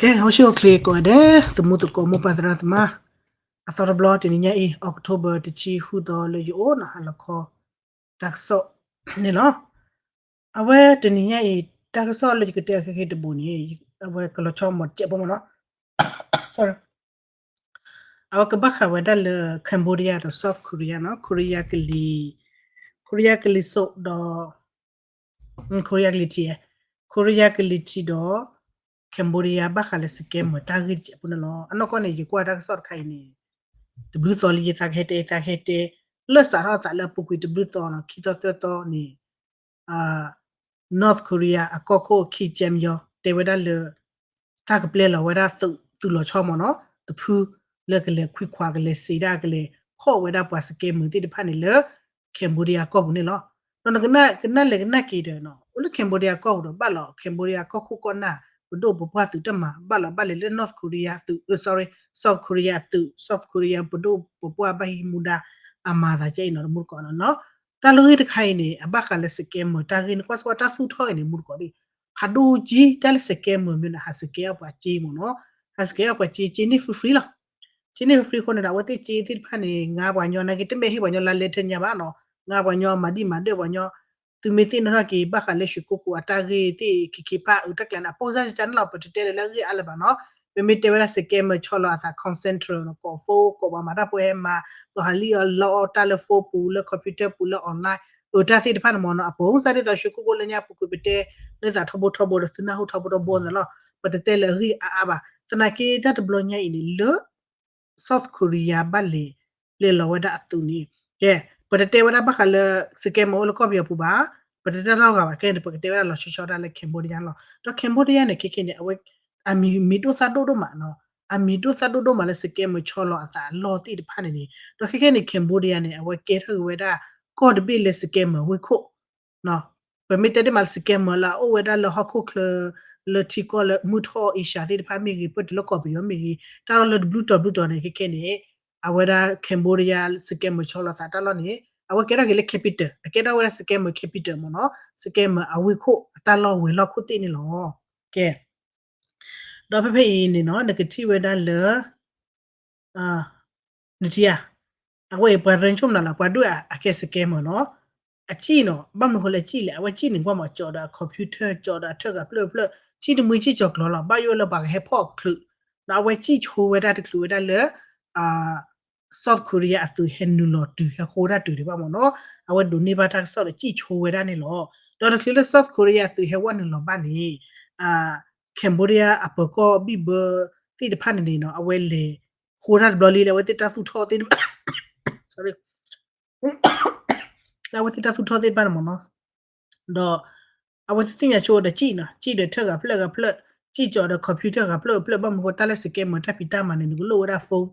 ကဲ အိၣ်ဆူၣ်အိၣ်ချ့ကိးဂၤဒဲး သမူသကိးမိၢ်ပၢ်သရၣ်သမါ, အသီတဘျီတနံၤညါအံၤ October တဆံဃုသီလၢယအိၣ်နီၤ ဟါလီၤခီ တၢ်ကစီၣ်န့ၣ်လီၤ. အဝဲတနံၤညါအံၤ တၢ်ကစီၣ်လၢယကတဲအခဲခဲတဘိန့ၣ် အဝဲကလီၤဆီမ့ၢ်တစဲးဖိမ့ၢ်နီၤ အဝဲကဘၣ်ဃးဝဲဒၣ်လၢ Cambodia ဒီး South Korea နီၤ Korea ကလံၤ Korea ကလံၤစိးဒီး Korea ကလံၤထံး Korea ကလံၤထံးဒီး Cambodia ဘၣ်ဃးလၢ scammer တၢ်ဂ့ၢ်တစဲးဖိန့ၣ်လီၤ. အနီၢ်ကီၢ်န့ၣ် ယကွၢ်တၢ်ကစီၣ်တခါအံၤန့ၣ် တဘျုးသီလံ ယသးကဟဲတဲ ယသးကဟဲတဲ လၢစးထီၣ်အသးလၢအပူၤကွံာ်တဘျုးသီနီၤ ခံသီသၢသီန့ၣ် North Korea အကီၢ်ခိၣ် Kim Jong Un တဲဝဲဒၣ်လၢ တၢ်ကပျဲလီၤဝဲဒၣ်သုး သုးလီၤဆီမ့ၢ်နီၤ တဖု လၢကလဲၤခွံခွါ ကလဲၤစံးဒၣ် ကလဲၤဖီၣ်ဝဲဒၣ်ပှၤ scammer သ့ၣ်တဖၣ်န့ၣ်လၢ Cambodia ကီၢ်ပူၤန့ၣ်လီၤ. ဒီးနကနၣ်လဲၤကနၣ်က့ၤဒီး အိၣ်လၢ Cambodia ကီၢ်ပူၤဒီးဘၣ်လီၤ Cambodia ကီၢ်ခိၣ်ကီၢ်နၢ် ပဒိၣ်ပပှၢ်သုးတၢ်မၤ ဘၣ်လီၤဘၣ်လဲၤလၢ North Korea သုး sorry South Korea သုး South Korea ပဒိၣ်ပပှၢ်ဘၣ်ဟံးမူဒါ အမၤသးကဲအံၤနီၤ တမူတကိးနီၤ တၢ်လီၢ်ဂ့ၢ်တခါအံၤန့ၣ် အဘၣ်ဃးလၢ scammer တၢ်ဂ့ၢ်န့ၣ် ကွၢ်စ့ၢ်ကီးတၢ်သူၣ်ထီၣ်အံၤန့ၣ် မူတကိးသ့ၣ် ဖးဒိၣ်ကံ တၢ်လၢ scammer မ့ၢ်န့ၣ် ဟး scam အပှၤစ့မ့ၢ်နီၤ ဟး scam အပှၤစ့ စ့န့ၢ် free free လီၤ စ့န့ၢ် free free အဃိန့ၣ်ဒီး အဝဲသ့ၣ်စ့သ့ၣ်တဖၣ်န့ၣ် ငါပှၤညီနာ်က့ တမ့ၢ်ဟ့ၣ်ပှၤညီလါလဲထဲညါဘၣ်နီၤ ငါပှၤညီမၤဒံၣ်မၤဒၢၣ်ပှၤညီ သုမ့ၢ်သ့ၣ်နီၣ်ထီၣ်က့ၤ ဘၣ်ဃးလၢ ရွှေကုက္ကို အတၢ်ဂ့ၢ်သ့ၣ် ခဲခဲဖး အတၢ်ကျါန့ၣ် အပိၢ်စၢ်စ့ၢ်ကီးန့ၣ်လီၤ ပတတဲလၢလၢအဂ့ၢ်အါလၢၤဘၣ်နီၤ ပမ့ၢ်တဲဝဲဒၣ် scammer ဆီလီၤအသး call center နီၤ ကိး phone ကိးပှၤမၤတၢ်ဖိဟဲမၤ ကိးဟးလံၣ်အီၣ်လီအီၣ်တၢ်လၢ phone ပူၤလၢ computer ပူၤလၢ online အတၢ်သ့ၣ်တဖၣ်န့ၣ်မ့ၢ်နီၤ အပိၢ်စၢ်ဒ်သိး ရွှေကုက္ကို လၢညါပူၤကွံာ် ပတဲ လၢသးထီဘိထီဘိဒီး သုနၢ်ဟူထီဘိထီဘိန့ၣ်လီၤ ပတတဲလၢအဂ့ၢ်အါအါဘၣ် သနာ်က့တၢ်တဘျီညါအံၤန့ၣ် လၢ South Korea ဘၣ်လဲၤပျဲလီၤဝဲဒၣ်အသုးန့ၣ် ကဲ ပတတဲဝဲဒၣ်ဘၣ်ဃးလၢ scammer အိၣ်လၢကီၢ်ပယီၤပူၤဘၣ် ပတတဲတၢ်လီၢ်ဂၤဘၣ် ခဲအံၤန့ၣ် ပကတဲဝဲဒၣ်လီၤဆီဆီဒၣ်လၢ Cambodia န့ၣ်လီၤ ဒီး Cambodia န့ၣ် ခဲခဲန့ၣ် အဝဲ အမံၤမံၤဒိၣ်သၣ်ဒိၣ်ဒိၣ်မးနီၤ အမံၤဒိၣ်သၣ်ဒိၣ်ဒိၣ်မးလၢ scammer ဆီလီၤအသးအလီၢ်သ့ၣ်တဖၣ်န့ၣ်န့ၣ် ဒီးခဲခဲန့ၣ် Cambodia န့ၣ် အဝဲကဲထီၣ်က့ၤဝဲဒၣ် ကီၢ်တဘ့ၣ်လၢ scammer ဝ့ၢ်ခိၣ် ပမ့ၢ်တဲဒ်မးလၢ scammer လၢအအိၣ်ဝဲဒၣ်လၢဟီၣ်ခိၣ်ချၢ လၢထံကီၢ်လၢမုၢ်ထီၣ် Asia သ့ၣ်တဖၣ်မ့ၢ်ဂ့ၤ ပၢၢ်တုၤလၢကီၢ်ပယီၤမ့ၢ်ဂ့ၤ တၢ်လီၢ်လၢတဘျုးတီၤဘျုးတီၤန့ၣ် ခဲခဲန့ၣ် အဝဲဒၣ် Cambodia scammer ဆီလီၤသးတၢ်လီၢ်န့ၣ် အဝဲကဲထီၣ်က့ၤလၢ capital အကဲထီၣ်ဝဲဒၣ် scammer capital မ့ၢ်နီၤ scammer အဝ့ၢ်ခိၣ် အတၢ်လီၢ်ဝဲၤလီၢ်ခိၣ်သ့ၣ်န့ၣ်လီၤ. ကဲ ဒီးဖဲဖဲအံၤန့ၣ်နီၤ နကထံၣ်ဝဲဒၣ်လၢ နထံၣ်ဧါ အဝဲအံၤပှၤရ့ဆိကမိၣ်နၤလီၤ ပှၤဒိၣ်အကဲ scammer နီၤ အစံၣ်နီၤ ဘၣ်မနုၤဃိလၢအစံၣ်လဲၣ် အဝဲစံၣ်န့ၣ်ကွၢ်မး ကၠီာ်ဒီးအ computer ကၠီာ်ဒီးအထၢၣ်ဂၤဖျၢၣ်ဖျၢၣ် စံၣ်တမှံစံၣ်ကၠီာ်ကျီၤလီၤ ဘၣ်ယိၣ်လၢပှၤကဟဲဖီၣ်အကချုး ဒီးအဝဲစံၣ်ဆိဝဲဒၣ်တချုးဝဲဒၣ်လၢ South Korea အသုးဟဲနုာ်လီၤတုၤ ဟဲဃိတၢ်တုၤဒံးဘၣ်မ့ၢ်နီၤ အဝဲဒိးန့ၢ်ဘၣ်တၢ်ကစီၣ်ဒီးစံၣ်ဆိဝဲဒၣ်န့ၣ်လီၤ. ဒီးတချုးလၢ South Korea အသုးဟဲဝဲနုာ်လီၤဘၣ်န့ၣ် Cambodia အပၢၤကီၢ်ဘံၣ်ဘၢသ့ၣ်တဖၣ်န့ၣ်န့ၣ်နီၤ အဝဲလဲၤဃိတၢ်တဘျီလံလၢအဝဲသ့ၣ်တၢ်သူၣ်ထီၣ်သ့ၣ်တဖၣ် sorry လၢအဝဲသ့ၣ်တၢ်သူၣ်ထီၣ်သ့ၣ်တဖၣ်န့ၣ်မ့ၢ်နီၤ ဒီး အဝဲသ့ၣ်သ့ၣ်ညါဆိဒီးစံၣ်နီၤ စံၣ်ဒီးထၢၣ်ဂၤဖျၢၣ်ဂၤဖျၢၣ် စံၣ်ကၠီာ်ဒီး computer ဂၤဖျၢၣ်ဖျၢၣ် ဘၣ်မနုၤဃိတၢ်လၢ scammer တၢ်ဖံးတၢ်မၤန့ၣ် နကလိၣ်ဝဲဒၣ် phone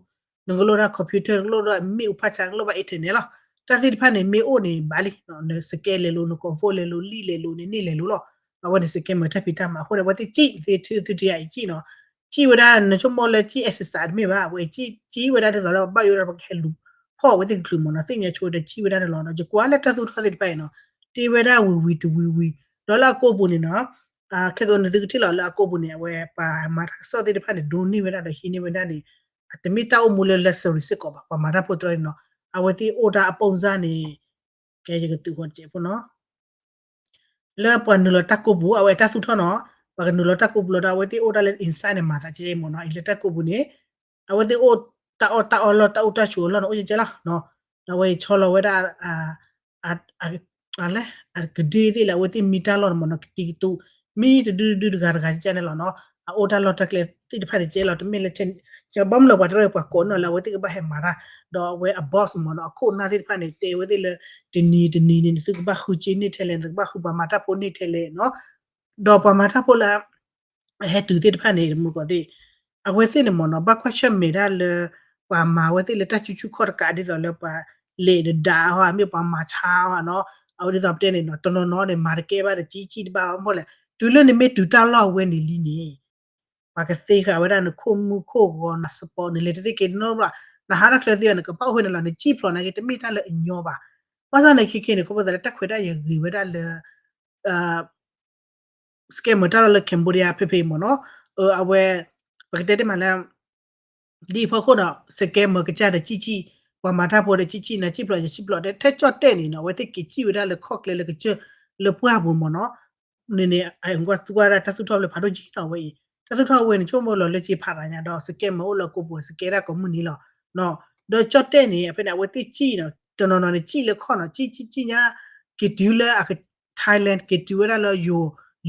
နကလိၣ်ဝဲဒၣ် computer နကလိၣ်ဝဲဒၣ်မ့ၣ်အူဖးဆါ နကလိၣ်ဘၣ် internet လီၤ တၢ်သ့ၣ်တဖၣ်န့ၣ် မ့ၢ်အိၣ်န့ၣ်ဘၣ်လံ န scam လဲၤလိၤ နကိး phone လဲၤလိၤ လံၣ်လဲၤလိၤန့ၣ် န့ၢ်လဲၤလိၤလီၤ အဝဲန့ၣ် scammer တၢ်ဖံးတၢ်မၤအဃိန့ၣ် အဝဲသ့ၣ်စံၣ်သ့ထုသုတယၤအံၤစံၣ်နီၤ စံၣ်ဝဲဒၣ် နဆိကမိၣ်လၢစံၣ် exercise တမ့ၢ်ဘၣ် အဝဲစံၣ် စံၣ်ဝဲဒၣ်ဒ်သိးလၢဘၣ်ယိၣ်ဒီးပကဟဲလူၤဖီၣ်ဝဲသ့ၣ်တချုးမ့ၢ်နီၤ သ့ၣ်ညါဆိဒီးစံၣ်ဝဲဒၣ်န့ၣ်လီၤ ယကွၢ်လၢတၢ်သူၣ်ထီၣ်သ့ၣ်တဖၣ်အံၤနီၤ တ့ဝဲဒၣ်ဝံၤဝံၤတဝံၤဝံၤ ဒီးလၢအကိာ်ပူၤန့ၣ်နီၤ ခဲကနသုကထံၣ်လီၤလၢအကိာ်ပူၤန့ၣ် အဝဲပှၤမၤတၢ်ကစီၣ်သ့ၣ်တဖၣ်န့ၣ် ဒိးန့ၢ်ဝဲဒၣ်ဒီးဟံးန့ၢ်ဝဲဒၣ်န့ၣ် အတမ့ၢ်တၢ်အိၣ်မူလၢ luxury စ့ၢ်ကီးဘၣ် ပှၤမၤတၢ်ဖိတြီန့ၣ်နီၤ အဝဲသ့ၣ်အိၣ်တၢ်အပိၢ်စၢ်န့ၣ် ကဲယကသုးဃီတစဲးဖိနီၤ လၢပှၤနုာ်လီၤတၢ်ကိာ်ပူၤ အဝဲတၢ်သူၣ်ထီၣ်နီၤ ပှၤကနုာ်လီၤတၢ်ကိာ်ပူၤလီၤဒီး အဝဲသ့ၣ်အိၣ်ဒၣ်လၢ inside န့ၣ် မၤသးကဲမ့ၢ်နီၤ အံၤလၢတၢ်ကိာ်ပူၤန့ၣ် အဝဲသ့ၣ်အိၣ်တၢ်အီၣ်တၢ်အီလီၢ် တၢ်အိၣ်တၢ်ဆိးအလီၢ်န့ၣ် အိၣ်ကဲကဲလီၤ ဒီးအဝဲအံၤဆီလီၤဝဲဒၣ် အကဒ့သ့ၣ်လၢအဝဲသ့ၣ်မံတၢ်လီၢ်န့ၣ်မ့ၢ်နီၤ ကတံၤကတူာ် မံတဒုဒုတဂၤတဂၤကဲန့ၣ်လီၤနီၤ အအိၣ်တၢ်လီၢ်တၢ်ကျဲသ့ၣ်တဖၣ်န့ၣ်ကဲလီၤ တမ့ၢ်လၢ ဘၣ်မနုၤလၢပှၤတရၢၣ်ပှၤကိးန့ၣ်လၢအဝဲသ့ၣ်ကဘၣ်ဟဲမၤတၢ် ဒီးအဝဲအ boss မ့ၢ်နီၤ အခိၣ်အနၢ်သ့ၣ်တဖၣ်န့ၣ် တဲဝဲသ့ၣ်လၢ တနံၤတနံၤန့ၣ် နသုကဘၣ်ဃုစ့န့ၢ်ထဲလဲၣ် နသုကဘၣ်ဃုပှၤမၤတၢ်ဖိန့ၢ်ထဲလဲၣ်နီၤ ဒီးပှၤမၤတၢ်ဖိလၢ အဟဲတုၤသ့ၣ်တဖၣ်န့ၣ် မုၢ်ကီၢ်သ့ၣ် အဝဲသ့ၣ်န့ၣ်မ့ၢ်နီၤ ဘၣ်ကွၢ်ဆၢၣ်မဲာ်ဒၣ်လၢ ပှၤမၤဝဲသ့ၣ်လၢတၢ်ကူၣ်ဆူၣ်ခီၣ်တကး ဒ်သိးလၢပှၤလဲၤဒီးဒၣ်အီၤ မ့ၢ်ပှၤမၤဆါအီၤနီၤ အဝဲဒ်သိးပတဲန့ၣ်နီၤ တနီၤနီၤန့ၣ် မၤတကဲဘၣ်ဒီး ကံကံတဘၣ်ဘၣ်မ့ၢ်လဲၣ် တုၤလၢနမ့ၢ်တုၤတၢ်လီၢ်ဝဲန့ၣ်လံန့ၣ် ပှၤကသ့ဃာ်ဝဲဒၣ်နခိၣ်မူခိၣ်ဂီၤ န passport နလဲၤတသ့က့ၤနီတဘျီ နဟးတၢ်ချၢသ့ၣ် နကဘၣ်အိၣ်ဖဲန့ၣ်လီၤ နစံၣ်ဖျိးနာ်က့ တမ့ၢ်တၢ်လၢအညီဘၣ် ဘၣ်ဆၣ်န့ၣ် ခဲခဲန့ၣ် ခီဖျိသးလၢတၢ်ခွဲးတၢ်ယာ်ဂ့ၤဝဲဒၣ်လၢ scammer တၢ်လီၢ်လၢ Cambodia ဖဲဖဲအံၤမ့ၢ်နီၤ အဝဲ ပကတဲတ့ၢ်မးလၢ ဒ်အံၤဖီခိၣ်ဒီး scammer ကစၢ်ဒီးကံၣ်ကံၣ်, ပှၤမၤတၢ်ဖိဒီးကံၣ်ကံၣ် နၤကံၣ်ဖျိး ယကံၣ်ဖျိး တဲထဲကၠီၣ်တဲၣ်န့ၣ်နီၤ အဝဲသ့ၣ်က့ၤကံၣ်ဝဲဒၣ်လၢခီၣ်ကျဲလၢကစၢၢ် လၢပှၢ်ပူၤမ့ၢ်နီၤ, န့ၣ်န့ၣ် အကွၢ်သူကွၢ်ဒၣ်တၢ်သူၣ်ထီၣ်ဖျဲးဖးဒိၣ်ကံနီၤဝဲအံၤ, တၢ်သူၣ်ထီၣ်ဝဲန့ၣ် ဆိကမိၣ်လီၤလၢက့ၤဖးရၤညါဒီး scammer အိၣ်လၢကိးပူၤ scam တၢ်ကိးမုၢ်နံၤလီၤ. ဒီးကၠီၣ်တဲၣ်န့ၣ် ဖဲန့ၣ် အဝဲသ့ၣ်ကံၣ်နီၤ တနီၤနီၤန့ၣ် ကံၣ်လၢခီၣ်နီၤ ကံၣ်ကံၣ်ကံၣ်ညါ က့ၤတုၤလၢအ Thailand က့ၤတုၤဝဲဒၣ်လၢ ယိ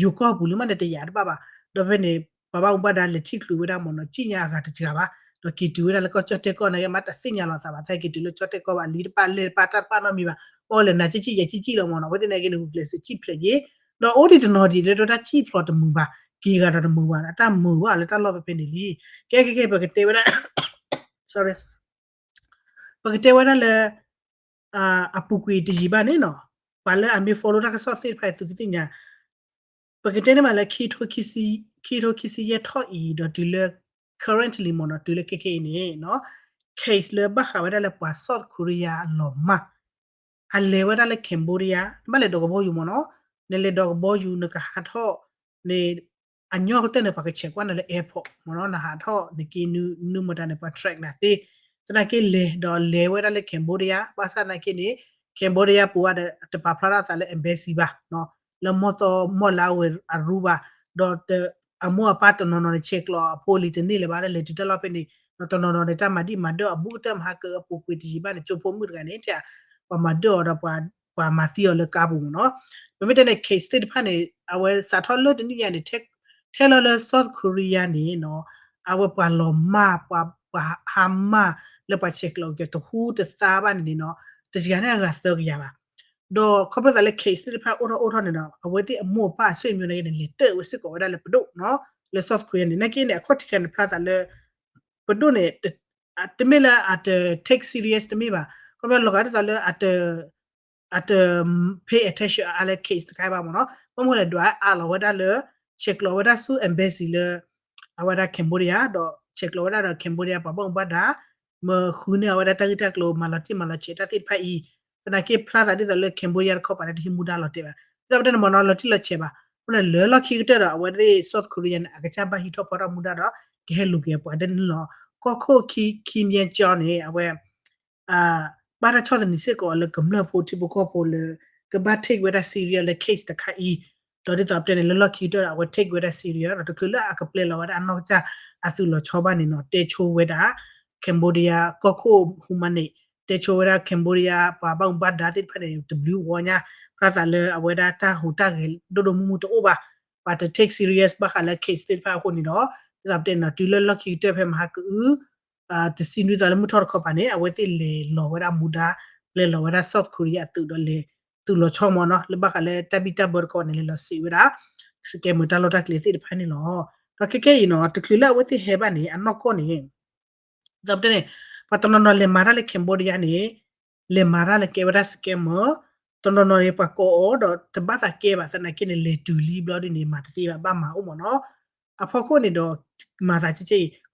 ၤကီၢ်ပူၤလံမးန့ၣ် တယာ်တဘၣ်ဘၣ်, ဒီးဖဲန့ၣ် ပှၤဘၣ်မူဘၣ်ဒါလဲၤထံၣ်ချုးဝဲဒၣ်မ့ၢ်နီၤ ကံၣ်ညါအဂၤတစှၤဘၣ်, ဒီးက့ၤတုၤဝဲဒၣ်လၢကီၢ်ကၠီၣ်တဲၣ်ကီၢ်န့ၣ် မ့ၢ်တသ့ၣ်ညါလီၤသးဘၣ် သက့ၤတုၤလၢကၠီၣ်တဲၣ်ကီၢ်ဘၣ် လံတပၣ်လဲၢ်တပၣ်တၢ်တပၣ်နီတမံၤဘၣ်, ပီၣ်လဲၣ်နၤကံၣ်ကံၣ်ယဲကံၣ်ကံၣ်လီၤမ့ၢ်နီၤ အဝဲသ့ၣ်န့ၣ်က့ၤန့ၣ် ဂုာ်ကျဲးစၢးကံၣ်ဖျဲးက့ၤ, ဒီးအိၣ်ဒံးတနီၤဒံးလၢတၢ်ကံၣ်ဖျိးတမုာ်ဘၣ်, က့ၤဂၤဒီးတမုာ်ဘၣ် အတၢ်မုာ်ဘၣ်လၢတၢ်လီၢ်ဖဲဖဲန့ၣ်လံ, ကဲကဲကဲ ပကတဲဝဲဒၣ် sorry ပကတဲဝဲဒၣ်လၢ အပူၤကွံာ်တယံာ်ဘၣ်န့ၣ်နီၤ, ပှၤလၢအမ့ၢ် follow တၢ်ကစီၣ်သ့ၣ်တဖၣ်အံၤ သုကသ့ၣ်ညါ, ပကတဲန့ၣ်မးလၢ ခံထိခံဆံယဲၢ်ထီၣ်အံၤ ဒီးတုၤလၢ currently မ့ၢ်နီၤ တုၤလၢခဲခဲအံၤန့ၣ်နီၤ, case လၢဘၣ်ဃးဝဲဒၣ်လၢပှၤ South Korea အလီၤမၢ် အလဲၤဝဲဒၣ်လၢ Cambodia နဘၣ်လဲၤဒီးကဘီယူၤမ့ၢ်နီၤ, နလဲၤဒီးကဘီယူၤ နကဟးထီၣ်န့ၣ် အညီကတၢၢ်န့ၣ် ပှၤကဆဲးကွၢ်နၤလၢ airport မ့ၢ်နီၤ, နဟးထီၣ်နက့ၤနုာ်မတၤန့ၣ် ပှၤ track နၤသ့, သနာ်က့လဲၤဒီးလဲၤဝဲဒၣ်လၢ Cambodia ဘၣ်ဆၣ်သနာ်က့န့ၣ် Cambodia ပူၤဝဲဒီး တပာ်ဖျါထီၣ်သးလၢ embassy ဘၣ်, လၢမီၢ်သီမီၢ်လါဝဲအရူဘၣ်, ဒီး အမိၢ်အပၢ်တနီၤနီၤန့ၣ် ဆဲးကျိးအဖိလံၤတန့ၢ်လၢၤဘၣ် လၢလဲၤတုၤတၢ်လီၢ်ဖဲန့ၣ်, ဒီးတနီၤနီၤန့ၣ် တၢ်မၤဒံၣ်မၤဒၢၣ်အဘူးကတၢၢ်မဟါကအပူၤကွံာ်တယံာ်ဘၣ်န့ၣ် ကပှၤမၤဒၢၣ်အီၤဒီး ပှၤမၤသံအီၤလၢကါပူၤမ့ၢ်နီၤ, ပမ့ၢ်တဲန့ၣ် case သ့ၣ်တဖၣ်န့ၣ် အဝဲစးထီၣ်လၢတနံၣ်ညါန့ၣ် ထဲလီၤလၢ South Korea န့ၣ်နီၤ, အဝဲပှၤလီၤမၢ် ပှၤဟါမၢ်လၢပှၤဆဲးကျိးက့ၤ တဟူးတသါဘၣ်န့ၣ်န့ၣ်နီၤ, တစှၤန့ၢ်အဂၤသၢကယၤဘၣ်, ဒီးခီဖျိသးလၢ case သ့ၣ်တဖၣ်အိၣ်ထီၣ်အိၣ်ထီၣ်န့ၣ်ဒီး အဝဲသ့ၣ်အမိၢ်အပၢ်အဆွေမျိုးန့ၣ်က့န့ၣ် လဲၤတၢၣ်ဝဲစ့ၢ်ကီးဝဲဒၣ်လၢပဒိၣ်နီၤ, လၢ South Korea န့ၣ် နာ်က့န့ၣ် အခီၣ်ထံးခဲန့ၣ် ဖျါသးလၢ ပဒိၣ်န့ၣ် တမ့ၢ်လၢအတ take serious တမ့ၢ်ဘၣ်, ခီဖျိလီၤဂာ်ဒ်သိးလၢ အတ pay attention အါလၢ case တခါဘၣ်မ့ၢ်နီၤ, ဘၣ်မနုၤလဲၣ် ဒွးအးလီၤဝဲဒၣ်လၢ ဆဲးကျိးဝဲဒၣ်ဆူ embassy လၢ အဝဲဒၣ် Cambodia ဒီးဆဲးကျိးဝဲဒၣ်ဒီး Cambodia ပှၤဘၣ်မူဘၣ်ဒါ မဃုန့ၢ်အဝဲဒၣ်တၢ်ဂ့ၢ်တၢ်ကျိၤ မၤလီၤတံၢ်မၤလီၤဆဲးတၢ်သ့ၣ်တဖၣ်အံၤ, သနာ်က့ဖျါသးဒ်သိးလၢ Cambodia တခီပၤန့ၣ် တဟံးမူဒါလီၤတဲာ်ဘၣ်, ဒ်သိးပတဲန့ၣ်မ့ၢ်နီၤ လီၤတံၢ်လီၤဆဲးဘၣ်, အဃိန့ၣ်လၢလီၢ်ခံကတၢၢ်ဒီး အဝဲသ့ၣ် South Korea န့ၣ် အကစၢ်ဘၣ်ဟံးထီၣ်ဖီထီၣ်မူဒါဒီး ကဟဲလူၤက့ၤပှၤဒဲန့ၣ်လီၤ, ကီၢ်ခိၣ်ခံ Kim Maek Jaw န့ၣ် အဝဲ ဘၣ်တၢ်ဆီၣ်သနံးစ့ၢ်ကီးလၢကမျၢၢ်ဖိထံဖိကီၢ်ဖိလၢ ကဘၣ် take ဝဲဒၣ် serious လၢ case တခါအံၤ, ဒီးဒ်သိးပတဲန့ၣ် လၢလီၢ်ခံကတၢၢ်ဒီး အဝဲ take ဝဲဒၣ် serious ဒီးတချုးလၢအကပျဲလီၤဝဲဒၣ်အနီၢ်ကစၢ်အသုးလီၤဆီဘၣ်န့ၣ်နီၤ တဲဆိဝဲဒၣ် Cambodia ကီၢ်ခိၣ် human န့ၣ် တဲဆိဝဲဒၣ် Cambodia ပှၤဘၣ်မူဘၣ်ဒါသ့ၣ်တဖၣ်န့ၣ် တဘျုးဂီၤညါ ဖျါသးလၢအဝဲဒၣ်တၢ်ဟူးတၢ်ဂဲၤဒိၣ်ဒိၣ်မုၢ်မုၢ်တအိၣ်ဘၣ်, ပှၤတ take serious ဘၣ်ဃးလၢ case သ့ၣ်တဖၣ်အဃိန့ၣ်ဒီး ဒ်သိးပတဲန့ၣ်နီၤ တုၤလၢလီၢ်ခံကတၢၢ်ဖဲမဟါကအု တဆံနွံသီလၢမုၢ်ထီၣ်တခီပၤန့ၣ် အဝဲသ့ၣ်လဲၤလီၤဝဲဒၣ်မူဒါ ပျဲလီၤဝဲဒၣ် South Korea အသုးဒီးလဲၤသုးလီၤဆီမ့ၢ်နီၤ လၢဘၣ်ဃးလၢတၢ်ဘံၣ်တၢ်ဘၢတခီန့ၣ် လဲၤလီၤစံးဝဲဒၣ် scammer တၢ်လီၢ်တၢ်ကျဲသ့ၣ်တဖၣ်န့ၣ်လီၤ. ဒီးခဲကဲအံၤနီၤ တချုးလၢအဝဲသ့ၣ်ဟဲဘၣ်န့ၣ် အနီၢ်ကီၢ်န့ၣ် ဒ်သိးပတဲန့ၣ် ပှၤတနီၤနီၤလဲၤမၤတၢ်လၢ Cambodia န့ၣ် လဲၤမၤတၢ်လၢကဲဝဲဒၣ် scammer, တနီၤနီၤန့ၣ် ပှၤကိးအီၤဒီးတဘၣ်သးကဲဘၣ် သနာ်က့န့ၣ် လဲၤတုၤလံဘျီဒ်န့ၣ် မၤတသ့ဘၣ် ဘၣ်မၤအိၣ်မ့ၢ်နီၤ. အဖီခိၣ်န့ၣ်ဒီး မၤသးကဲ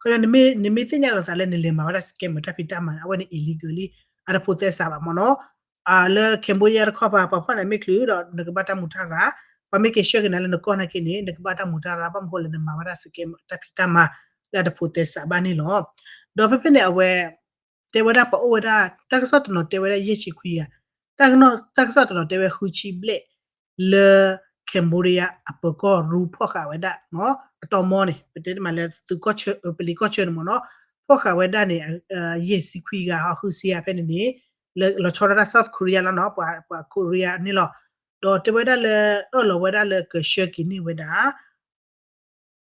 ကဲအံၤ ခီ နမ့ၢ်သ့ၣ်ညါလီၤသးလၢနလဲၤမၤဝဲဒၣ် scammer တၢ်ဖံးတၢ်မၤန့ၣ် အဝဲန့ၣ် illegal လံ အတဖိးသဲစးဘၣ်မ့ၢ်နီၤ. လၢ Cambodia တခီပၤ ပှၤဖီၣ်န့ၣ်မ့ၢ်ချုးဒီး နကဘၣ်တၢ်မူတၢ်ရၤ, ပှၤမ့ၢ်က့ၤဆှၢက့ၤနၤလၢနကီၢ်နာ်က့န့ၣ် နကဘၣ်တၢ်မူတၢ်ရၤ ဘၣ်မနုၤဃိလၢနမၤဝဲဒၣ် scammer တၢ်ဖံးတၢ်မၤ လၢအတဖိးသဲစးဘၣ်န့ၣ်လီၤ. ဒီးဖဲဖဲန့ၣ်အဝဲ တဲဝဲဒၣ်ပှၤအိၣ်ဝဲဒၣ် တၢ်ကစီၣ်တနီၤတဲဝဲဒၣ်ယဲၢ်ဆံခွံဂၤ, တၢ်ကစီၣ်တနီၤတဲဝဲဃုဆံဘျဲၣ် လၢ Cambodia အပၢၤကီၢ်ရူဖီၣ်ဃာ်ဝဲဒၣ် အတီၢ်မီန့ၣ် ပတဲတမးလၢ ပလံၤကီၢ်ဆၢန့ၣ်မ့ၢ်နီၤ ဖီၣ်ဃာ်ဝဲဒၣ်န့ၣ် ယဲၢ်ဆံခွံဂၤ ဟီ ဃုဆံဂၤဖဲန့ၣ်န့ၣ် လီၤဆီဒၣ်တၢ် South Korea လီၤနီၤ ပှၤ Korea န့ၣ်လီၤ. ဒီးတဲဝဲဒၣ်လၢ အၢၣ်လီၤဝဲဒၣ်လၢကဆှၢက့ၤန့ၢ်ဝဲဒၣ်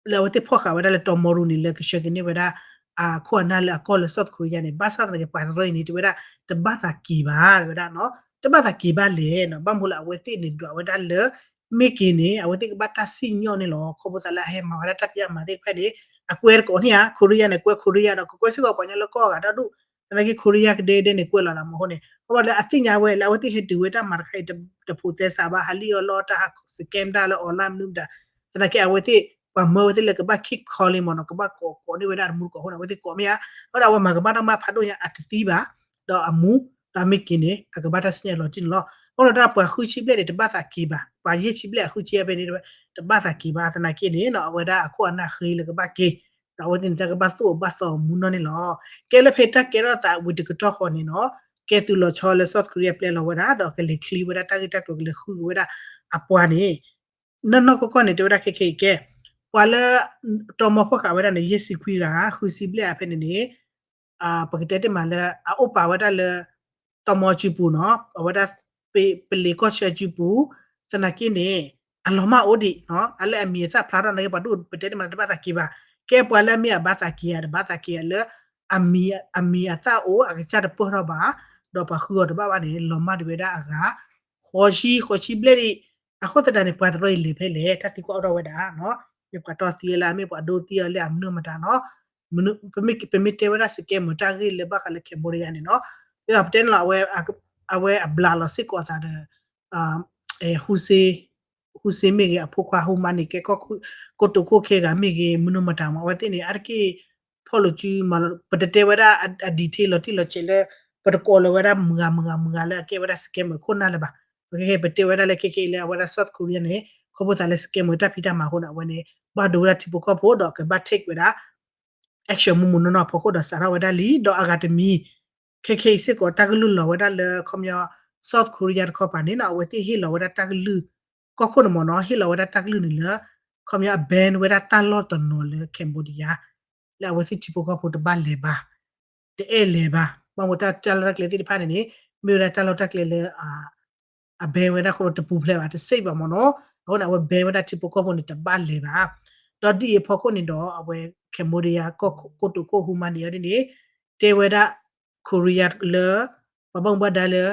လၢအဝဲသ့ၣ်ဖီၣ်ဃာ်ဝဲဒၣ်လၢတီၢ်မီရူန့ၣ် လၢကဆှၢက့ၤန့ၢ်ဝဲဒၣ် အခိၣ်အနၢ်လၢအကီၢ်လၢ South Korea န့ၣ် ဘၣ်ဆၣ်သနာ်က့ ပှၤတရၢအံၤန့ၣ် တဲဝဲဒၣ် တဘၣ်သးက့ၤဘၣ် တဲဝဲဒၣ်နီၤ တဘၣ်သးက့ၤဘၣ်လဲၣ်နီၤ ဘၣ်မနုၤလၢအဝဲသ့ၣ်န့ၣ် ဒွးဝဲဒၣ်လၢ မ့ၢ်က့ၤန့ၣ် အဝဲသ့ၣ်ကဘၣ်တၢ်စံၣ်ညီၣ်န့ၣ်လီၤ ခီဖျိသးလၢအဟဲမၤဝဲဒၣ်တၢ်ဖံးတၢ်မၤသ့ၣ်တဖၣ်န့ၣ် အကွဲတကိးန့ၣ်ဧါ Korea န့ၣ် ကွဲ Korea ဒီး ကကွဲစ့ၢ်ကီးပှၤကညီလၢကီၢ်အဂၤတၢ်ဒူၣ် သနာ်က့ Korea ကဒဲဒဲန့ၣ် ကွဲးလီၤသးမ့ၢ်အဃိန့ၣ် အဃိလၢအသ့ၣ်ညါဝဲ လၢအဝဲသ့ၣ်ဟဲတုၤဝဲတၢ်မၤတခါအံၤ တဖိးသဲစးဘၣ် ဟးလံၣ်အီၣ်လီအီၣ်တၢ် scam တၢ်လၢ online မနုၤမတၤ သနာ်က့ အဝဲသ့ၣ် ပှၤမၢဝဲသ့ၣ်လၢကဘၣ် keep calling မ့ၢ်နီၤ ကဘၣ်ကိးကိးန့ၢ်ဝဲဒၣ်တမူတကိးအဃိန့ၣ် အဝဲသ့ၣ်ကိးမ့ၢ်ဧါ အဃိဒီးအဝဲမၤကမၣ်တၢ်ကမၣ်ဖးဒိၣ်ညါ အတသံဘၣ် ဒီးအမူ ဒီးမ့ၢ်က့ၤန့ၣ် အကဘၣ်တၢ်စံၣ်ညီၣ်လီၤတံၢ်န့ၣ်လီၤ. အဃိဒီးတၢ်ပှၤဃုဆံဘျဲၣ်န့ၣ် တဘၣ်သးက့ၤဘၣ် ပှၤယဲၢ်ဆံဘျဲၣ်အဃုဆံအဖဲန့ၣ် တဘၣ်သးက့ၤဘၣ် သနာ်က့န့ၣ် အဝဲဒၣ်အခိၣ်အနၢ်ဃ့လၢကဘၣ်က့ၤ ဒီးအဝဲသ့ၣ်န့ၣ် တၢ်ကဘၣ်သူၣ်အိၣ်ဘၣ်သီအီၤမူနီၢ်န့ၣ်လီၤ. ကဲလၢဖဲတၢ်ကဲထီၣ်သးဝံၤတကတီၢ်ဃီန့ၣ်နီၤ, ကဲသုးလီၤဆီလၢ South Korea ပျဲလီၤဝဲဒၣ် ဒီးကလဲၤချ့ဝဲဒၣ်တၢ်ဂ့ၢ်တၢ်ကျိၤ ကလဲၤဃုက့ၤဝဲဒၣ်အပှၤန့ၣ် နီၢ်နီၢ်ကီၢ်ကီၢ်န့ၣ် တဲဝဲဒၣ်ခဲခဲအံၤကဲ, ပှၤလၢ တီမီဖီၣ်ဃာ်ဝဲဒၣ်န့ၣ် ယဲၢ်ဆံခွံဂၤ ဃုဆံဘျဲၣ်အဖဲန့ၣ်န့ၣ် ပကတဲတ့ၢ်မးလၢ အအိၣ်ပာ်ဝဲဒၣ်လၢ တီမီစုပူၤနီၤ, အဝဲဒၣ် ပလ့ၤကီၢ်ဆၢစုပူၤ, သနာ်က့န့ၣ် အလီၤမၢ်အိၣ်ဒံးနီၤ, အလၢအမံၤအသၣ်ဖျါထီၣ်နာ်က့ ပှၤဒိၣ်ပတဲတ့ၢ်မးတဘၣ်သးက့ၤဘၣ်, ကဲပှၤလၢအမ့ၢ်အဘၣ်သးက့ၤဧါ တဘၣ်သးက့ၤဧါလၢ အမံၤအသၣ်အိၣ် အကစၢ်တပၢၢ်ထီၣ်ဘၣ်, ဒီးပှၤဃုအီၤတဘၣ်ဘၣ်န့ၣ် လီၤမၢ်ဒံးဝဲဒၣ်အဂၤ ဃိးဆံ ဃိးဆံဘျဲၣ်ဒံး, အဃိသတးန့ၣ် ပှၤတရၢအံၤလဲၤဖဲလဲၣ် တၢ်သံကွၢ်အိၣ်ထီၣ်ဝဲဒၣ်နီၤ, မ့ၢ်ပှၤတီသံအီၤလၢ မ့ၢ်ပှၤဒိသံအီၤလၢအမနုၤမတၤနီၤ, ပမ့ၢ်တဲဝဲဒၣ် scammer တၢ်ဂ့ၢ်လၢဘၣ်ဃးလၢ Cambodia န့ၣ်နီၤ, ပတဲန့ၣ်လီၤ အဝဲအဘျးလီၤစ့ၢ်ကီးအသးဒီး ဟူစ့ ဟူစ့မ့ၢ်ဂ့ၤ အဖိခွါဟူမါန့ၣ် ကဲကီၢ်ခိၣ် ကိတိာ်ခိၣ်ခဲဂၤမ့ၢ်ဂ့ၤ မနုၤမတၤမး အဝဲသ့ၣ်န့ၣ် အါတက့ၢ် ဖီၣ်လိာ်စုမၤလိာ် ပတတဲဝဲဒၣ်အ detail လီၤတံၢ်လီၤဆဲးလၢ ပတကိးလီၤဝဲဒၣ်မုၢ်ဂၤမုၢ်ဂၤမုၢ်ဂၤလၢအကဲဝဲဒၣ် scammer ခိၣ်နၢ်လၢၤဘၣ်, ပကဟဲပတဲဝဲဒၣ်လၢခဲခဲအံၤလၢအဝဲဒၣ် South Korea န့ၣ် ခီဖျိသးလၢ scammer တၢ်ဖံးတၢ်မၤအဃိန့ၣ် အဝဲန့ၣ် ဘၣ်ဒိဝဲဒၣ်ထံဖိကီၢ်ဖိဒီးကဘၣ် take ဝဲဒၣ် action မူးမူးနီၢ်နီၢ်အဖီခိၣ်ဒီးစးထီၣ်ဝဲဒၣ်လံ ဒီးအဂၤတမံၤ ခဲခဲအံၤစ့ၢ်ကီး တၢ်ကလုၢ်လီၤဝဲဒၣ်လၢ ခီပညီ South Korea တခီပၤန့ၣ်နီၤ အဝဲသ့ၣ်ဟ့ၣ်လီၤဝဲဒၣ်တၢ်ကလုၢ် ကီၢ်ခိၣ်န့ၣ်မ့ၢ်နီၤ ဟ့ၣ်လီၤဝဲဒၣ်တၢ်ကလုၢ်န့ၣ်လၢ ခီပညီ အ ban ဝဲဒၣ်တၢ်လီၢ်တနီၤလၢ Cambodia လၢအဝဲသ့ၣ်ထံဖိကီၢ်ဖိတဘၣ်လဲၤဘၣ် တအဲၣ်လဲၤဘၣ် ဘၣ်မ့ၢ်တၢ်လီၢ်တၢ်ကျဲသ့ၣ်တဖၣ်န့ၣ်န့ၣ် မ့ၢ်ဝဲဒၣ်တၢ်လီၢ်တၢ်ကျဲလၢ အ ban ဝဲဒၣ်ဃိတပူၤဖျဲးဘၣ် တ safe ဘၣ်မ့ၢ်နီၤ အဃိန့ၣ် အဝဲ ban ဝဲဒၣ်ထံဖိကီၢ်ဖိန့ၣ် တဘၣ်လဲၤဘၣ် ဒီးဒ်အံၤအဖီခိၣ်န့ၣ်ဒီး အဝဲ Cambodia ကီၢ်ခိၣ် ကိတိာ်ခိၣ်ဟူမါန့ၣ်အီၤဒ်န့ၣ် တဲဝဲဒၣ် Korea လၢ ပှၤဘၣ်မူဘၣ်ဒါလၢ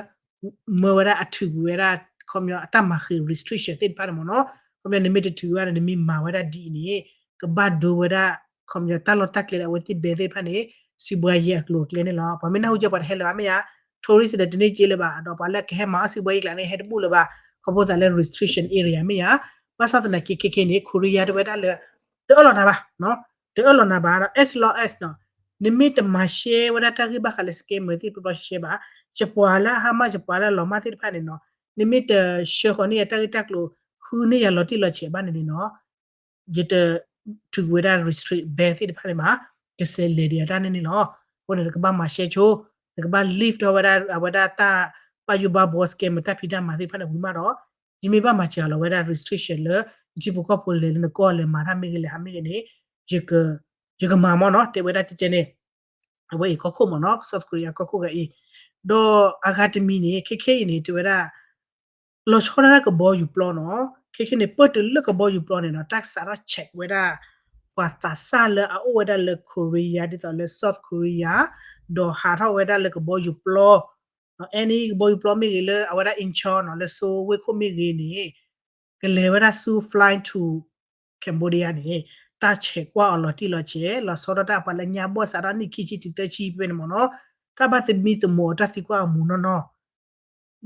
မၢဝဲဒၣ်အထုးကွံာ်ဝဲဒၣ် ခီပညီအတၢ်မၤဃံး restriction သ့ၣ်တဖၣ်န့ၣ်မ့ၢ်နီၤ ခီပညီနမ့ၢ်တထုးဝဲဒၣ်န့ၣ် နမ့ၢ်မၤဝဲဒၣ်ဒ်အံၤန့ၣ် ကဘၣ်ဒိဝဲဒၣ် ခီပညီတၢ်လီၢ်တၢ်ကျဲလၢအဝဲသ့ၣ် ban သ့ၣ်တဖၣ်န့ၣ် စံးဘှါယဲၢ်အကျိၤအကျဲန့ၣ်လီၤ ပှၤမ့ၢ်နၢ်ဟူကၢပှၤတဟဲလၢၤဘၣ်မ့ၢ်ဧါ tourist ဒီးတန့ၢ်က့လၢၤဘၣ် ဒီးပှၤလၢကဟဲမၤအီၣ်စံးဘှါယဲၢ်ကျါန့ၣ် ဟဲတဘူၣ်လၢၤဘၣ် ခီဖျိသးလၢ restriction area မ့ၢ်ဧါ ဘၣ်ဆၣ်သနာ်က့ခဲခဲန့ၣ် Korea တဲဝဲဒၣ်လၢ တအၢၣ်လီၤနၤဘၣ် တအၢၣ်လီၤနၤဘၣ်ဒီး as long as နီၤ နမ့ၢ်တမၤရှဲဝဲဒၣ်တၢ်ဂ့ၢ်ဘၣ်ဃးလၢ scammer သ့ၣ်ပျီပျီရှဲရှဲဘၣ် ယပှၤလၢအဟါမၢ် ယပှၤလၢအလီၤမၢ်သ့ၣ်တဖၣ်န့ၣ်နီၤ နမ့ၢ်တဆှၢဃီၤန့ၢ်ယၤတၢ်ဂ့ၢ်တၢ်ကျိၤ ဃုန့ၢ်ယၤလီၤတံၢ်လီၤဆဲးဘၣ်န့ၣ်န့ၣ်နီၤ ယတထုးကွံာ်ဝဲဒၣ် restrict ban သ့ၣ်တဖၣ်န့ၣ်မး ကဆဲးလဲၤဒံးအတၢ်န့ၣ်န့ၣ်လီၤ. အဃိန့ၣ် နကဘၣ်မၤရှဲဆိ နကဘၣ် lift ထီၣ်ဝဲဒၣ် အဝဲဒၣ်တၢ်ဘၣ်ယိၣ်ဘၣ်ဘှီ scammer တၢ်ဖံးတၢ်မၤသ့ၣ်တဖၣ်န့ၣ်ဝံၤမးဒီး ယမ့ၢ်ဘၣ်မၤစှၤလီၤဝဲဒၣ် restriction လၢ ယထံဖိကီၢ်ဖိလဲၤလၢနကီၢ်လဲၤမၤတၢ်မ့ၢ်ဂ့ၤလဲၤဟးမ့ၢ်ဂ့ၤန့ၣ် ယကမၤမ့ၢ်နီၤ တဲဝဲဒၣ်ကဲကဲန့ၣ် အဝဲအံၤကီၢ်ခိၣ်မ့ၢ်နီၤ South Korea ကီၢ်ခိၣ်ဂၤအံၤ ဒီးအဂၤတမံၤန့ၣ် ခဲခဲအံၤန့ၣ် တဲဝဲဒၣ် လီၤဆီဒၣ်တၢ်ကဘီယူၤပျီနီၤ ခဲခဲန့ၣ် ပၢၢ်တုၤလၢကဘီယူၤပျီန့ၣ်နီၤ တၢ်ကစးထီၣ် check ဝဲဒၣ် ပှၤသးစၢ်လၢအအိၣ်ဝဲဒၣ်လၢ Korea ဒ်သိးလၢ South Korea ဒီးဟးထီၣ်ဝဲဒၣ်လၢကဘီယူၤပျီ any ကဘီယူၤပျီမ့ၢ်ဂ့ၤ လၢအဝဲဒၣ် incheon နီၤ လၢ Seoul ဝ့ၢ်ခိၣ်မ့ၢ်ဂ့ၤန့ၣ် ကလဲၤဝဲဒၣ်ဆူ fly to Cambodia န့ၣ် တၢ်ဆဲးကွၢ်အီၤလီၤတံၢ်လီၤဆဲး လီၤဆီဒၣ်တၢ်ပှၤလၢညါဘီၣ်စးထီၣ်နံၣ်ခံဆံတုၤသၢဆံဖဲန့ၣ်မ့ၢ်နီၤ တၢ်ဘၣ်သမံသမိးအီၤတၢ်သံကွၢ်အမူးနီၢ်နီၢ်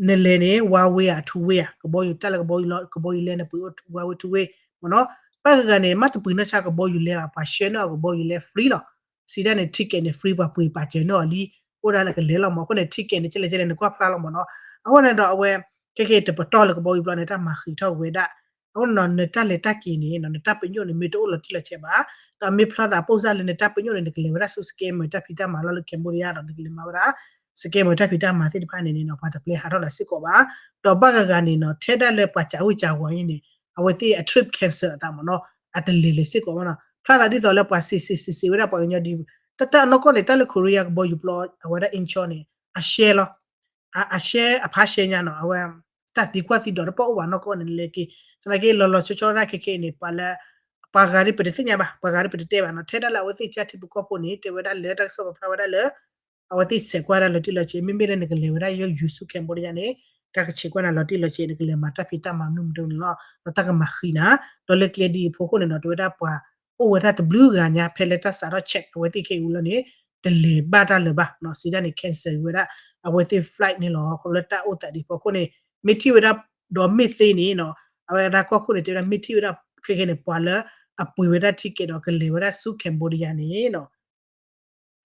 နလဲၤန့ၣ် one way ဧါ two way ဧါ ကဘီယူၤတၢ်လၢကဘီယူၤလီၤ ကဘီယူၤလဲန့ၣ် ပှ့ၤအိၣ် one way two way မ့ၢ်နီၤ ဘၣ်ဂၤဂၤန့ၣ် မ့ၢ်တပှ့ၤနီၢ်ဆါကဘီယူၤလဲဘၣ် ပှၤဆှၢန့ၢ်အီၤကဘီယူၤလဲ free လီၤ စံးဒၣ်န့ၣ် ticket န့ၣ် free ပှၤပှ့ၤပာ်စၢၤန့ၢ်အီၤလံ အိၣ်ဒၣ်လၢကလဲၤလီၤမ့ၢ် အဃိန့ၣ် ticket န့ၣ် ကလဲၤကလဲၤနကွၢ်ဖျါလီၤမ့ၢ်နီၤ အဃိန့ၣ်ဒီးအဝဲ ခဲခဲတပတီၢ်လၢကဘီယူၤပျီန့ၣ် တၢ်မၤဃံးထီၣ်ဝဲဒၣ် အဃိန့ၣ်ဒီး နတၢ်လဲၤတၢ်က့ၤန့ၣ် နတၢ်ပညိၣ်န့ၣ် မ့ၢ်တအိၣ်လီၤတံၢ်လီၤဆဲးဘၣ် ဒီးမ့ၢ်ဖျါသးပိၢ်စၢ်လၢနတၢ်ပညိၣ်န့ၣ် နကလဲၤဝဲဒၣ်ဆူ scammer တၢ်ဖံးတၢ်မၤလီၤလၢ Cambodia ဒီးနကလဲၤမၤဝဲဒၣ် scammer တၢ်ဖံးတၢ်မၤသ့ၣ်တဖၣ်န့ၣ်န့ၣ်နီၤ ပှၤတပျဲဟးထီၣ်လၢၤစ့ၢ်ကီးဘၣ် ဒီးဘၣ်ဂၤဂၤန့ၣ်နီၤ ထဲဒၣ်လၢပှၤစးဝံၣ်စးဝီၤအံၤန့ၣ် အဝဲသ့ၣ်အ trip cancel အသးမ့ၢ်နီၤ အတလဲၤလၢၤစ့ၢ်ကီးဘၣ်နီၤ ဖျါသးဒ်သိးလၢပှၤစံးစံးစံးစံးဝဲဒၣ်ပှၤကညီဒ် တၢ်တၢ်အနီၢ်ကီၢ်န့ၣ် တၢ်လၢ Korea ကဘီယူၤပျီ အဝဲဒၣ် incheon န့ၣ် အရှဲလီၤ အရှဲအဖးရှဲညါနီၤ အဝဲ တၢ်သံကွၢ်သံဒိးတပီၢ်အိၣ်ဘၣ်နီၢ်ကီၢ်န့ၣ် နလဲၤက့ၤ သနာ်က့လီၤလီၤဆီဆီဒၣ်ခဲခဲအံၤန့ၣ် ပှၤလၢ ပှၤဂၤဒ်ပတသ့ၣ်ညါဘၣ် ပှၤဂၤဒ်ပတတဲဘၣ်နီၤ ထဲဒၣ်လၢအဝဲသ့ၣ်ကစၢ်ထံဖိကီၢ်ဖိန့ၣ် တဲဝဲဒၣ်လၢတၢ်ကစီၣ်ပာ်ဖျါဝဲဒၣ်လၢ အဝဲသ့ၣ်ဆဲးကွၢ်ဒၣ်လီၤတံၢ်လီၤဆဲး မ့မ့ၢ်လၢနကလဲၤဝဲဒၣ်ယိယုၢ်ဆူ Cambodia န့ၣ် တၢ်ကဆဲးကွၢ်နၤလီၤတံၢ်လီၤဆဲး နကလဲၤမၤတၢ်ဖံးတၢ်မၤမနုၤမတၤန့ၣ်လီၤ ဒီးတၢ်ကမၤဃံးနၤ ဒီးလၢကျဲဒ်အံၤအဖီခိၣ်န့ၣ်နီၤ တဲဝဲဒၣ်ပှၤ အိၣ်ဝဲဒၣ်တဘျုးဂၤညါ ဖဲလၢတၢ်စးထီၣ် check အဝဲသ့ၣ်ခဲအံၤလီၤန့ၣ် တလဲၤဘၣ်တၢ်လၢၤဘၣ်နီၤ စံးဒၣ်န့ၣ် cancel ဝဲဒၣ် အဝဲသ့ၣ် flight န့ၣ်လီၤ ခီဖျိလၢတၢ်အိၣ်သးဒ်အဖီခိၣ်န့ၣ် မ့ၢ်ထံၣ်ဝဲဒၣ် ဒီးမ့ၢ်သ့န့ၣ်နီၤ အဝဲဒၣ်ကီၢ်ခိၣ်န့ၣ် တဲဝဲဒၣ်မ့ၢ်ထံၣ်ဝဲဒၣ်ခဲခဲန့ၣ် ပှၤလၢအပှ့ၤဝဲဒၣ် ticket ဒီးကလဲၤဝဲဒၣ်ဆူ Cambodia န့ၣ်နီၤ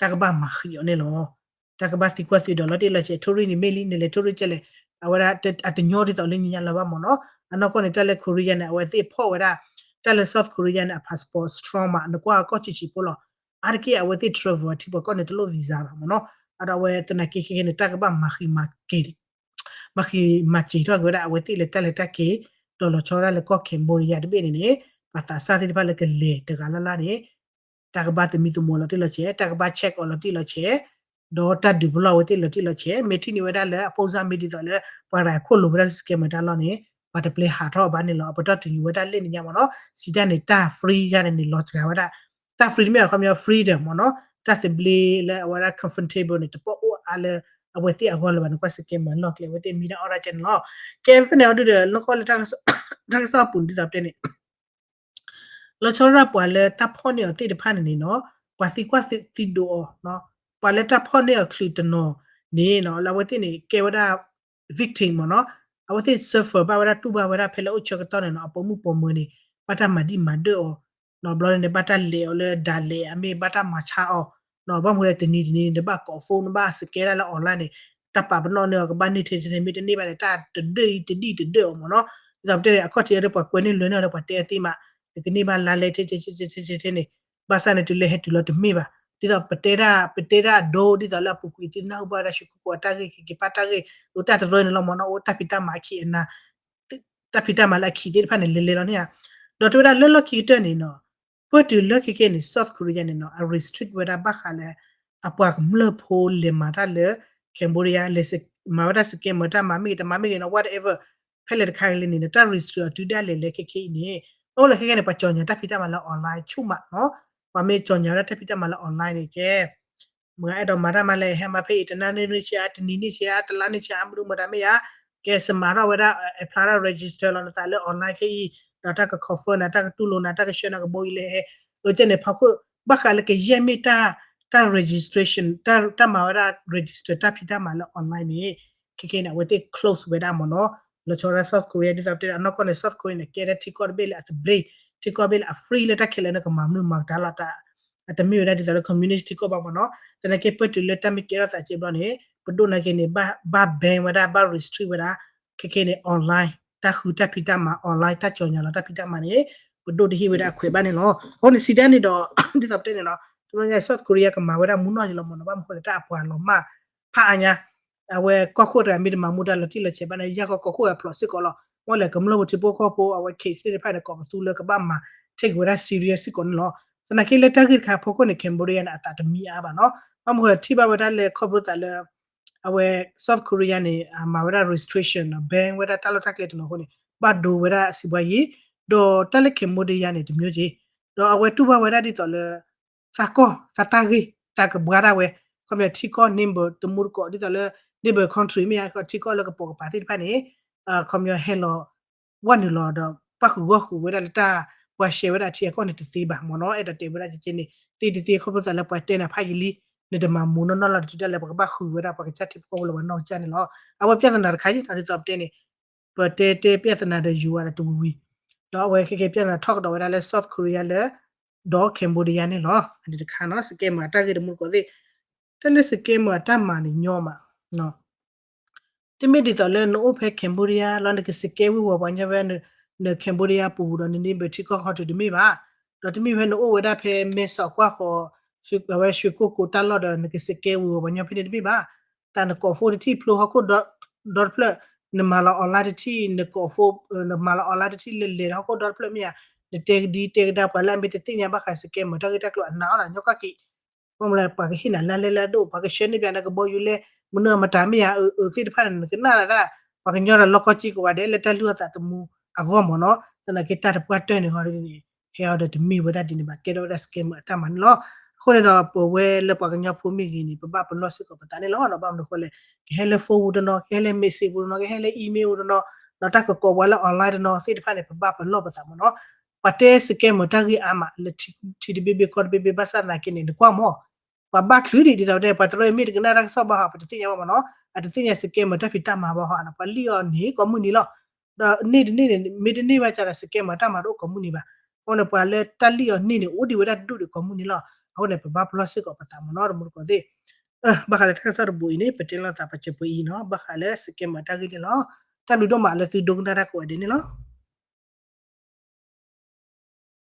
တၢ်ကဘၣ်မၤဃံးအီၤန့ၣ်လီၤ. တၢ်ကဘၣ်သံကွၢ်သံဒိးလီၤတံၢ်လီၤဆဲး ထူရံၣ်န့ၣ်မ့ၢ်လံ နလဲၤထူရံၣ်ကဲလဲၣ် အဝဲဒၣ်အတညီဒ်သိးလၢညါလၢၤဘၣ်မ့ၢ်နီၤ. အနီၢ်ကီၢ်န့ၣ် တၢ်လၢ Korea န့ၣ် အဝဲသ့ၣ်ဖီၣ်ဝဲဒၣ် တၢ်လၢ South Korea န့ၣ် အ passport strong မး နကွၢ်ကီၢ်ဆံးဆံးဖိလီၤ. အါတက့ၢ်အဝဲသ့ၣ် travel ထံဖိကီၢ်န့ၣ် တလိၣ် visa ဘၣ်မ့ၢ်နီၤ. အဒီးအဝဲသနာ်က့ခဲကဲန့ၣ် တၢ်ကဘၣ်မၤဃံးမၤက့ၤ မၤဃံးမၤစ့ၤထီၣ်က့ၤဝဲဒၣ် အဝဲသ့ၣ်လၢတၢ်လဲၤတၢ်က့ၤ ဒီးလီၤဆီဒၣ်တၢ်လၢကီၢ် Cambodia တဘ့ၣ်န့ၣ်န့ၣ် ပှၤသးစၢ်သ့ၣ်တဖၣ်လၢကလဲၤတဂၤလၢ်လၢ်န့ၣ် တၢ်ကဘၣ်သမံသမိးလီၤတံၢ်လီၤဆဲး, တၢ်ကဘၣ် check အီၤလီၤတံၢ်လီၤဆဲး, ဒီးတၢ်ဒုးပလီၢ်အဝဲသ့ၣ်လီၤတံၢ်လီၤဆဲး, မ့ၢ်ထံၣ်န့ၢ်ဝဲဒၣ်လၢအဖိစၢ်မ့ၢ်ဒ်သိးလၢ ပှၤဂၤခိၣ်လိာ်ဝဲဒၣ် scammer တၢ်လီၢ်န့ၣ် ပှၤတပျဲဟးထီၣ်ဘၣ်န့ၣ်လီၤ. အပတီၢ်တုၤယူၤဝဲဒၣ်လၢန့ၣ်ညါမ့ၢ်နီၤ, စံးတၢ်န့ၣ် တၢ် free ယါန့ၣ်န့ၣ် လီၤစှၤဝဲဒၣ် တၢ် free တမ့ၢ် အခီပညီ freedom မ့ၢ်နီၤ, တၢ်သဘျ့လၢအဝဲဒၣ် comfortable န့ၣ် တပိာ်အိၣ်အါလၢအဝဲသ့ၣ်အဂီၢ်လၢၤဘၣ်န့ၣ် ကွၢ် scammer လီၢ်ကျဲ အဝဲသ့ၣ်မံတၢ်အီၣ်တၢ်ကဲန့ၣ်လီၤ. ကဲဖဲန့ၣ်အီၤဒုဒီး လီၢ်ကီၢ်လၢ တၢ်ကစီၣ်အပူၤန့ၣ် ဒ်သိးပတဲန့ၣ် လီၤဆီဒၣ်ပှၤလၢတၢ်ဖီၣ်န့ၢ်အီၤသ့ၣ်တဖၣ်န့ၣ်န့ၣ်နီၤ, ပှၤသံကွၢ်သံဒိးအီၤ, ပှၤလၢတၢ်ဖီၣ်န့ၢ်အီၤချုးတနီၤန့ၣ်နီၤ လၢအဝဲသ့ၣ်န့ၣ် ကဲဝဲဒၣ် victim မ့ၢ်နီၤ, အဝဲသ့ၣ် suffer ဘၣ်ဝဲဒၣ်တူၢ်ဘၣ်ဝဲဒၣ်ဖဲလၢအိၣ်ဆၢကတီၢ်န့ၣ်နီၤ အပိာ်မုၣ်ပိာ်မၢၤန့ၣ် ဘၣ်တၢ်မၤဒံၣ်မၤဒၢၣ်အီၤ, ဘျီန့ၣ် ဘၣ်တၢ်လဲၤအီၤလၢဒၣ်လဲၤအမ့ၢ်ဘၣ်တၢ်မၤဆါအီၤ, ဘၣ်မနုၤလဲၣ် တနံၤတနံၤန့ၣ် နဘၣ်ကိး phone နဘၣ် scam ဒၣ်လၢ online န့ၣ် တၢ်ပာ်ပနီၣ်န့ၢ်အီၤကဘၣ်န့ၢ်ထဲထဲထဲ မ့ၢ်တန့ၢ်ဘၣ်န့ၣ် တၢ်တဒၢၣ်အံၤတဒံၣ်တဒၢၣ်အီၤမ့ၢ်နီၤ, ဒ်သိးပတဲန့ၣ် အခီၣ်ထံးအံၤဒီးပှၤကွဲန့ၢ်လွဲန့ၢ်အီၤဒီးပှၤတဲအသ့မး, နကန့ၢ်ဘၣ်လါလဲထဲထဲထဲထဲထဲန့ၣ်, ဘၣ်ဆၣ်န့ၣ် တုၤလၢဟဲတုၤလီၤတမ့ၢ်ဘၣ်, ဒ်သိးပတဲဒၣ် ပတဲဒၣ်အဒိ ဒ်သိးလၢအပူၤကွံာ်သ့ၣ်နၢ်ဟူဘၣ်ဝဲဒၣ် ရွှေကုက္ကိုအတၢ်ဂ့ၢ် ကက့ၤပာ်တၢ်ဂ့ၢ် အိၣ်တၢ်တရၢန့ၣ်လီၤမ့ၢ်နီၤ, အိၣ်တၢ်ဖံးတၢ်မၤအခံးအနၤ တၢ်ဖံးတၢ်မၤလၢအခံးသ့ၣ်တဖၣ်န့ၣ် လဲၤလဲၤလီၤန့ၣ်ဧါ, ဒီးတဲဝဲဒၣ်လၢလီၢ်ခံကတၢၢ်န့ၣ်နီၤ, ပၢၢ်တုၤလၢခဲကဲန့ၣ် South Korea န့ၣ်နီၤ အ restrict ဝဲဒၣ်ဘၣ်ဃးလၢ အပှၤကမျၢၢ်ဖိလဲၤမၤတၢ်လၢ Cambodia လဲၤမၤဝဲဒၣ် scammer တၢ်မၤမ့ၢ်ဂ့ၤ တမၤမ့ၢ်ဂ့ၤနီၤ whatever ဖဲလဲၣ်တခါကလဲၣ်န့ၣ် တၢ် restrict အီၤတုၤဒၣ်လဲာ်လၢခဲကဲအံၤန့ၣ်, အအိၣ်လၢခဲကဲန့ၣ် ပှၤကၠီၣ်ညါတၢ်ဖံးတၢ်မၤလၢ online ဆူၣ်မးနီၤ, ပှၤမ့ၢ်ကၠီၣ်ညါဝဲဒၣ်တၢ်ဖံးတၢ်မၤလၢ online န့ၣ်ကဲ မ့ၢ်အဲၣ်ဒိးမၤတၢ်မၤလဲၣ် ဟဲမၤဖဲအံၤ တနၤန့ၣ်န့ၣ်ဆံးအါ တနံၤန့ၣ်ဆံးအါ တလါန့ၣ်ဆံးအါ မနုၤမတၤမ့ၢ်ဧါ, ကဲစမၤထီၣ်ဝဲဒၣ် apply ဒၣ် register လီၤနသးလၢ online ခဲအံၤ, ဒီးတၢ်က confirm နၤ တၢ်ကတူၢ်လိာ်နၤ တၢ်ကဆှၢနၤကဘီယူၤလဲၣ်ဟဲ, အကဲန့ၣ် ဖီခိၣ် ဘၣ်ဃးလၢကယဲၢ်မ့ၢ်တၢ် တၢ် registration တၢ်မၤဝဲဒၣ် register တၢ်ဖံးတၢ်မၤလၢ online န့ၣ် ခဲကဲန့ၣ် အဝဲသ့ၣ် close ဝဲဒၣ်မ့ၢ်နီၤ, လီၤဆီဒၣ် South Korea ဒ်သိးပတဲအနီၢ်ကီၢ်န့ၣ် South Korea န့ၣ် ကဲဒၣ်ထံကီၢ်တဘ့ၣ်လၢအသဘျ့, ထံကီၢ်ဘ့ၣ်လၢအ free လၢတၢ်ခဲလၢာ်န့ၣ် ကမၤမနုၤမၤတၢ်လီၤ, အတမ့ၢ်ဝဲဒၣ်ဒ်သိးလၢ communist ထံကီၢ်ဘၣ်မ့ၢ်နီၤ, သနာ်က့ပၢၢ်တုၤလၢတၢ်မ့ၢ်ကဲထီၣ်သးကဲဘျီန့ၣ် ပဒိၣ်နာ်က့န့ၣ် ဘၣ် ban ဝဲဒၣ် ဘၣ် restrict ဝဲဒၣ်, ခဲကဲန့ၣ် online တၢ်ဃုတၢ်ဖံးတၢ်မၤ online တၢ်ကၠီၣ်ညါလီၤတၢ်ဖံးတၢ်မၤန့ၣ် ပဒိၣ်တဟ့ၣ်ဝဲဒၣ်အခွဲးဘၣ်န့ၣ်လီၤ. အဃိန့ၣ် စံးဒၣ်န့ၣ်ဒီး ဒ်သိးပတဲန့ၣ်လီၤ, တဘျီညါ South Korea ကမၤဝဲဒၣ်မူနီၢ်ယံၤလီၤမ့ၢ်နီၤ, ဘၣ်မနုၤဃိလဲၣ် တၢ်အပှၤလီၤမၢ်ဖးအါညါ, အဝဲကီၢ်ခိၣ်တဂၤမ့ၢ်တမၤမူဒါလီၤတံၢ်လီၤဆဲးဘၣ်န့ၣ် ယၢ်ကီၢ်ကီၢ်ခိၣ်ဂၤဖျိးစ့ၢ်ကီးလီၤ, မ့ၢ်လဲၣ် ကမျၢၢ်ဖိထံဖိကီၢ်ဖိ အဝဲ case သ့ၣ်တဖၣ်န့ၣ် ကိးပသူလၢကဘၣ်မၤ take ဝဲဒၣ် serious စ့ၢ်ကီးန့ၣ်လီၤ. သနာ်က့လၢတၢ်ဂ့ၢ်တခါအဖီခိၣ်န့ၣ် Cambodia န့ၣ် အသးတမံအါဘၣ်နီၤ, ဘၣ်မနုၤဃိလဲၣ် ထံၣ်ဘၣ်ဝဲဒၣ်လၢခီဖျိသးလၢ အဝဲ South Korea န့ၣ် မၤဝဲဒၣ် restriction နီၤ ban ဝဲဒၣ်တၢ်လီၢ်တၢ်ကျဲတနီၤအဃိန့ၣ် ဘၣ်ဒိဝဲဒၣ်စံးဘှါယံၤ, ဒီးတၢ်လၢ Cambodia န့ၣ် တမျိုးက့ၤ, ဒီးအဝဲတူၢ်ဘၣ်ဝဲဒၣ်ဒ်သိးလၢ သးကီၢ်သးတၢ်ဂ့ၢ် သးကဘှါဒၣ်ဝဲ, ခီပညီထံကီၢ် neighbor တမူတကိး ဒ်သိးလၢ neighbor country မ့ၢ်ဧါ ထံကီၢ်လၢကပိာ်ကပၤသ့ၣ်တဖၣ်န့ၣ် ခီပညီဟဲလီၤ ဝဲနုာ်လီၤဒီး ပၣ်ဃုာ်ဂီၢ်ဃုာ်ဝဲဒၣ်လၢတၢ်ပှၤရှဲဝဲဒၣ်ထံအကီၢ်န့ၣ်တသ့ဘၣ်မ့ၢ်နီၤ, အဲၣ်ဒိးတဲဝဲဒၣ်ကက့န့ၣ် သ့တသ့ ခီဖျိသးလၢပှၤတဲနၤဖးယံာ်လံ, နတမၤမူနီၢ်နီၢ်လီၤ တတုၤဒၣ်လဲာ် ပကဘၣ်ဃုာ်ဝဲဒၣ် ပှၤကစၢ်ထံဖိကီၢ်ဖိလၢပှၤနီၢ်ကစၢ်န့ၣ်လီၤ. အဝဲ ပြဿနာ တခါအံၤ ဒ်သိးပတဲန့ၣ် ပတဲတဲ ပြဿနာ ဒီးယိၤဝဲဒီးတဝံၤဝံၤ, ဒီးအဝဲခဲကဲ ပြဿနာ ထီၣ်ကဒီးဝဲဒၣ်လၢ South Korea လၢ ဒီး Cambodia န့ၣ်လီၤ. အန့ၣ်တခါနီၤ scammer အတၢ်ဂ့ၢ်တမူတကိးသ့ၣ်, တၢ်လၢ scammer အတၢ်မၤန့ၣ်ညီမး တမ့ၢ်ဒ်သိးလၢနအိၣ်ဖဲ Cambodia လီၤ နက scam ဝ့ၤဝီၤပှၤကညီဖဲ န Cambodia ပူၤဒီးန neighbor ထံကီၢ်ခီတုၤတမ့ၢ်ဘၣ်, ဒီးတမ့ၢ်ဖဲနအိၣ်ဝဲဒၣ်ဖဲမဲဆီးကွၢ်ဃီၤ အဝဲ ရွှေကုက္ကို တၢ်လီၢ်ဒီး နက scam ဝ့ၤဝီၤပှၤကညီဖဲန့ၣ်တမ့ၢ်ဘၣ်, တၢ်နကိး phone တထံၣ်ဖျိဟီၣ်ခိၣ်ဒီတဖျၢၣ်, နမၤလီၤ online တထံၣ် နကိး phone နမၤလီၤ online တထံၣ်လဲၤလဲၤဟီၣ်ခိၣ်ဒီတဖျၢၣ်မ့ၢ်ဧါ, နတဲကဒံတဲကဒါပှၤလၢအမ့ၢ်တသ့ၣ်ညါဘၣ်ဃး scammer တၢ်ဂ့ၢ်တၢ်ကျိၤအနးအီၣ်နၤညီကီၢ်က့ၤ မ့ၢ်မ့ၢ်လၢပှၤကဟ့ၣ်နၤလါလဲလၢအဒိၣ် ပှၤကဆှၢန့ၢ်ဘၣ်နကဘီယူၤလဲ မနုၤအမတၤမ့ၢ်ဧါ အၢသ့ၣ်တဖၣ်န့ၣ် နကနၣ်ဒၣ် ပှၤကညီဒီးလီၢ်ကီၢ်စ့ၢ်ကီးဝဲဒၣ်လၢတၢ်လုၢ်အသးသမူအဂီၢ်မ့ၢ်နီၤ, သနာ်က့တၢ်တပှၢ်တၢၢ်န့ၣ်ဟီဒ်န့ၣ် ဟဲအီၤဒီးတမ့ၢ်ဝဲဒၣ်ဒ်န့ၣ်ဘၣ် ကဲထီၣ်ဝဲဒၣ် scammer အတၢ်မၤန့ၣ်လီၤ. အဃိန့ၣ်ဒီး ပဝဲလၢပှၤကညီဖိမ့ၢ်ဂ့ၤန့ၣ် ပဘၣ်ပလီၢ်စ့ၢ်ကီးပသးန့ၣ်လီၤ. ဘၣ်မနုၤအဃိလဲၣ် ကဟဲလၢ phone ပူၤတနီၤ ကဟဲလၢ message ပူၤတနီၤ ကဟဲလၢ email ပူၤတနီၤ ဒီးတၢ်ကကိးပှၤလၢ online တနီၤသ့ၣ်တဖၣ်န့ၣ် ပဘၣ်ပလီၢ်ပသးမ့ၢ်နီၤ. ပှၤတဲ scammer တၢ်ဂ့ၢ်အါမး လၢထံတဘ့ၣ်ဘ့ၣ်ကီၢ်တဘ့ၣ်ဘ့ၣ် ဘၣ်ဆၣ်သနာ်က့န့ၣ် နကွၢ်မ့ၢ် ပှၤဘၣ်ချုးဒံး ဒ်သိးပတဲ ပှၤတရၢအံၤမ့ၢ်တကနၣ်တၢ်ကစီၣ်ဘၣ်ဟီ ပတသ့ၣ်ညါဘၣ်မ့ၢ်နီၤ, အတသ့ၣ်ညါ scammer တၢ်ဖံးတၢ်မၤဘၣ်ဟီ ပှၤလံၣ်အီၤန့ၣ်ကိးမုၢ်နံၤလီၤ. ဒီးန့ၢ်တန့ၢ်န့ၣ် မ့ၢ်တန့ၢ်ဘၣ်စးဒီး scammer တၢ်မၤတအိၣ်ကိးမုၢ်နံၤဘၣ်. အဃိန့ၣ် ပှၤလၢတၢ်လံၣ်အီၤန့ၢ်န့ၣ် အိၣ်ဒံးဝဲဒၣ်တဒူၣ်ဒံးကိးမုၢ်နံၤလီၤ. အဃိန့ၣ် ပဘၣ်ပလီၢ်စ့ၢ်ကီးပသးမ့ၢ်နီၤ တမူတကိးသ့ၣ် ဘၣ်ဃးလၢတၢ်ကစီၣ်တဘိအံၤန့ၣ် ပတဲလီၤသးပာ်စၢၤပှဲၤအံၤနီၤ ဘၣ်ဃးလၢ scammer တၢ်ဂ့ၢ်န့ၣ်လီၤ. တၢ်ဘျုးဒိၣ်မးလၢသုဒိကနၣ်တၢ်ကိးဂၤဒဲးန့ၣ်လီၤ.